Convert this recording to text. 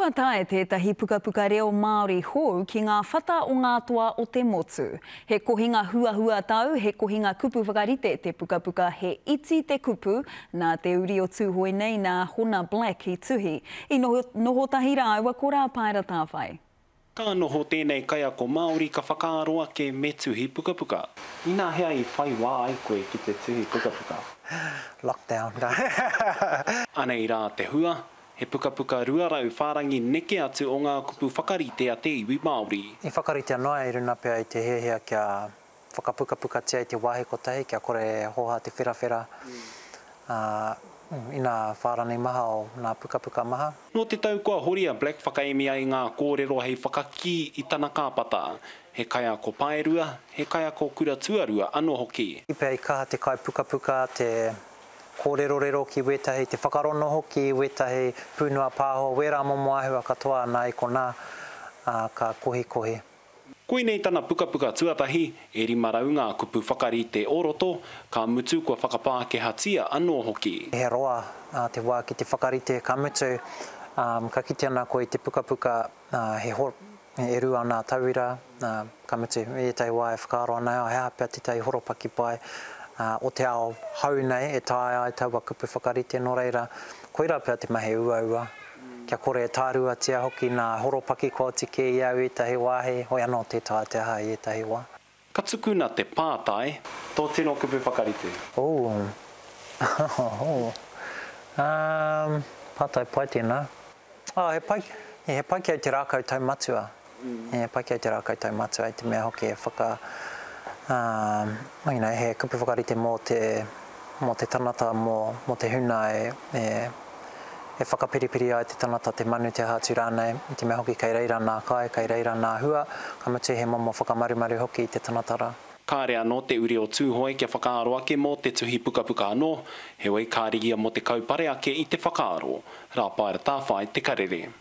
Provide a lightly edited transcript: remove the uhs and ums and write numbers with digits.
Kua tae tētahi pukapuka reo Māori hou ki ngā whata o ngā toa o te motu. He kohinga huahuatau, he kohinga kupu whakarite te pukapuka He Iti te Kupu, nā te uri o Tūhoe nei nā Hona Black i tuhi. I noho tahi rāua ko Rāpaera Tāwhai. Ka noho tēnei kaiako Māori ka whakaaro ake me tuhi pukapuka. Inahea i whai wā ai koe ki te tuhi pukapuka? Lockdown. Anei rā te hua, he pukapuka 200 whārangi neke atu o ngā kupu whakarite a te iwi Māori. I whakaritea noa i runa pea i te hiahia kia whakapukapukatia i te wāhi kotahi kia kore e hoha te wherawhera ina whārani maha o nā pukapuka maha. Nō te tau kua hori a Black whakaemi ai ngā kōrero hei whakakī i tana kāpata. He kaiako paerua, he kaiako kura tuarua anō hoki. Pea i kaha te kaipukapuka, te kōrerorero ki wētahi, te whakarono hoki i wētahi pūnua pāho, wērā momo āhua katoa nā i konā, ā, ka kohikohi. Koinei tana pukapuka tuatahi, e 500 ngā kupu whakarite o roto, ka mutu kua whakapākehātia anō hoki. He roa te wā ki te whakarite, ka mutu, ka kite ana koe i te pukapuka he e rua ana tauira, ka mutu, i ētahi wā e whakaaro ana au he aha pea tētahi horopaki pai o te ao hou nei e taea ai taua kupu whakarite, nō reira, koirā pea te mahi uaua. Kia kore e tāruatia hoki nā horopaki kua oti kē i au ētahi wāhi, hoi anō tē taea te aha i ētahi wā. Ka tukuna te pātai. Tō tino kupu whakarite. Ooh. Umm, pātai pai tēnā. Oh, he pai, he pai ki au te rākau taumatua. He pai ki au te rākau taumatua i te mea hoki e whaka, um, you know, he kupu whakarite mō te, mō te tangata, mō, mō te huna e, e, e whakapiripiri ai te tangata, te manu, te aha atu rānei, i te mea hoki kei reira nā kai, kei reira nā hua, ka mutu he momo whakamarumaru hoki i te tangata rā. Kāre anō te uri o Tūhoe kia whakaaro ake mō te tuhi pukapuka anō, heoi kāre ia mō te kaupare ake i te whakaaro. Rāpaera Tāwhai Te Karere.